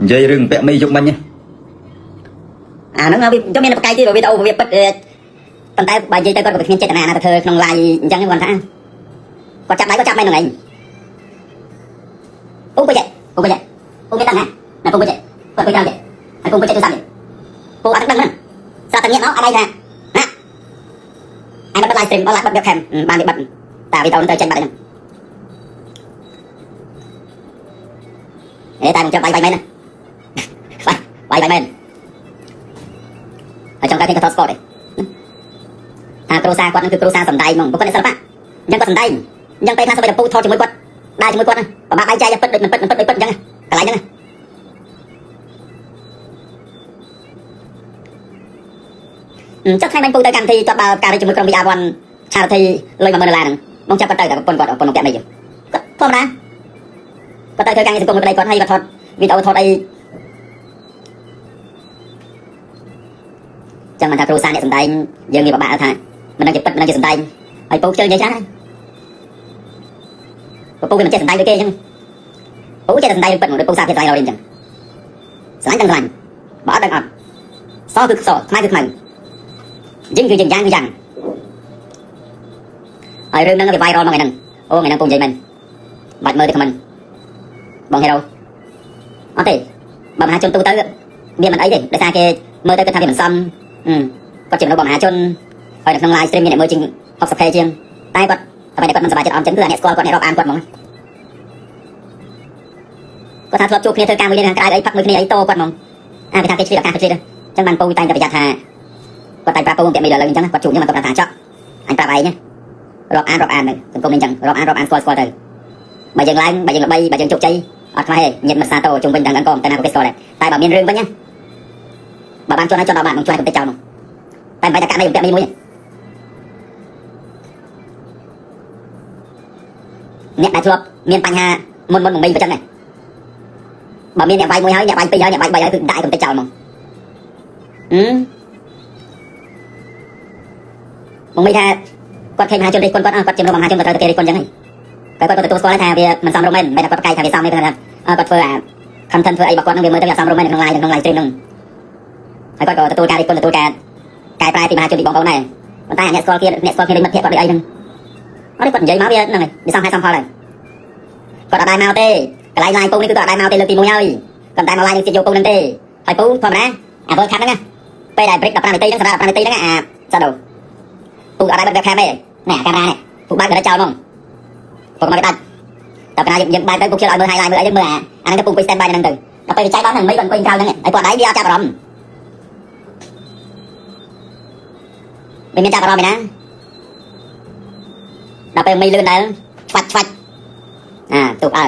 និយាយរឿងពាក់មីយប់មិញណា អាហ្នឹងវាខ្ញុំមានបកាយទៀតវីដេអូវាពិតប៉ុន្តែបើនិយាយទៅគាត់ក៏គ្មានចេតនាណាទៅធ្វើក្នុង live អញ្ចឹងគាត់ថាគាត់ចាប់ដៃគាត់ចាប់មែនហ្នឹងឯងពូពេចពូពេចពូគេដឹងណាណាពូពេចគាត់ទៅចាំទេហើយពូពេចទៅសាប់ទេពូអត់ដឹងហ្នឹងស្រាប់តែងាកមកអត់ដៃថាណាអញបិទ live stream បិទបិទ webcam បានវាបិទតែវីដេអូហ្នឹងទៅចេញបាត់ហ្នឹងអេតែមកចាប់ដៃបាយមែនណាបាយបាយមែនហើយចង់តែគេក៏ថតស្ពតទេថាគ្រូសាគាត់នឹងគឺគ្រូសាសំដែងហ្មងព្រោះគាត់អ្នកសិល្បៈអញ្ចឹងគាត់សំដែងអញ្ចឹងពេលខ្លះសូម្បីតែពូថតជាមួយគាត់ដើរជាមួយគាត់ណាប្របាក់បែងចែកពិតដូចមិនពិតមិនពិតដូចពិតអញ្ចឹងកន្លែងហ្នឹងចុះថ្ងៃមិញពូទៅកម្មវិធីគាត់បើការជាមួយក្រុម VR1 Charity លុយ10000ដុល្លារហ្នឹងបងចាប់គាត់ទៅតែប្រពន្ធគាត់ប្រពន្ធមកពាក់នេះគាត់ធម្មតាគាត់ទៅធ្វើការងារសង្គមមួយប្តីគាត់ហើយគាត់ថតវីដេអូថតអីចឹងមិនថាគ្រូសាអ្នកសំដែងយើងមានពិបាកថាមិនដឹងជាពិតមិនដឹងជាសំដែងហើយពូខ្ជិលនិយាយច្រើនហើយពូវាមិនចេះសំដែងដូចគេអញ្ចឹងពូចេះតែសំដែងពិតមកដូចពូសាភិតស្រឡាញ់រអញ្ចឹងស្រឡាញ់ទាំងស្រឡាញ់បើអត់ដឹងអត់សគឺសខ្មៅគឺខ្មៅយិងគឺយិងយ៉ាងគឺយ៉ាងហើយរឿងហ្នឹងវា viral មកថ្ងៃហ្នឹងអូថ្ងៃហ្នឹងពូនិយាយមែនបាច់មើលទៅខមមិនបងហេរ៉ូអត់ទេបើមហាជនទូទៅមានមិនអីទេដោយសារគេមើលទៅគិតថាវាមិនសមគាត់ជាមនុស្សបងមហាជនហើយនៅក្នុង live stream មានអ្នកមើលជាង 60K ជាងតែគាត់អ្វីដែលគាត់មិនសប្បាយចិត្តអត់ចឹងគឺអាអ្នកស្គាល់គាត់អ្នករាប់អានគាត់ហ្មងគាត់ថាធ្លាប់ជួបគ្នាធ្វើការមួយគ្នាខាងក្រៅអីផឹកមួយគ្នាអីតគាត់ហ្មងអាគេថាគេឆ្លៀតឱកាសគេឆ្លៀតចឹងបានពូតែងតែប្រយ័ត្នថាគាត់តែប្រាប់ពូពាក់មីដល់លើអញ្ចឹងគាត់ជួបខ្ញុំគាត់ប្រាប់ថាចောက်អញប្រាប់ឯងរាប់អានរាប់អានទៅសង្គមនេះអញ្ចឹងរាប់អានរាប់អានស្គាល់ស្គាល់ទៅបើយើងឡើងបើយើងល្បីបើយើងជោគជ័យអត់ខ្វះទេញាតិមិត្តសាទរជុំវិញទាំងអង្គតែណាក៏គេស្គាល់ដែរតែបើមានរឿងវិញណាបើបានជន់ហើយជន់ដល់បានមកជួយឲ្យកំទេចចោលមកតែមិនបាច់តែករណីពាក់មីមួយអ្នកដែលធ្លាប់មានបញ្ហាមុនមុនមកមីក៏ចឹងដែរបើមានអ្នកវាយមួយហើយអ្នកវាយពីរហើយអ្នកវាយបីហើយគឺដាក់ឲ្យកំទេចចោលមកហឹមមកមីថាគាត់ឃើញមហាជនរិះគន់គាត់គាត់ជាមនុស្សមហាជនគាត់ត្រូវតែគេរិះគន់ចឹងហើយតែគាត់ក៏ទទួលស្គាល់ថាវាមិនសមរម្យមែនមិនថាគាត់ប្រកែកថាវាសមទេគាត់ថាគាត់ធ្វើអា content ធ្វើអីរបស់គាត់ហ្នឹងវាមើលទៅវាអត់សមរម្យមែនក្នុង live ក្នុង live stream ហ្នឹងហើយគាត់ក៏ទទួលការរិះគន់ទទួលការកែប្រែពីមហាជនពីបងប្អូនដែរប៉ុន្តែអ្នកស្គាល់គេអ្នកស្គាល់គ្នាមិត្តភក្តិគាត់ដូចអីហ្នឹងអត់ទេគាត់និយាយមកវាហ្នឹងហើយវាសមហេតុសមផលហើយគាត់អត់ដែរមកទេកន្លែង live ពូនេះគឺគាត់អត់ដែរមកទេលើកទី1ហើយគាត់តែមក live នឹងទៀតយកពូហ្នឹងទេហើយពូធម្មតាអា World Cup ហ្នឹងណាពេលដែល break 15នាទីហ្នឹងសម្រាប់15នាទីហ្នឹងអាសាដូពូអត់ដែរបិទ webcam ទេណែកាមេរ៉ានេះពូបើកដល់ចោលហ្មងពូមកដាច់តែកាលយើងបើកទៅពូជិលឲ្យមើល highlight មើលអីហ្នឹងមើលអាអាហ្នឹងទៅពូអង្គុយ stand by ហ្នឹងទៅដល់ពេលវាចែកដល់ហ្នឹងមិនគាត់អង្គុយក្រៅហ្នឹងហើយពូអត់ដៃវាអត់ចាប់អារម្មណ៍វាមានចាប់អារម្មណ៍ឯណាដល់ពេលមីលឿនដែរឆ្វាច់ឆ្វាច់អាទូអើ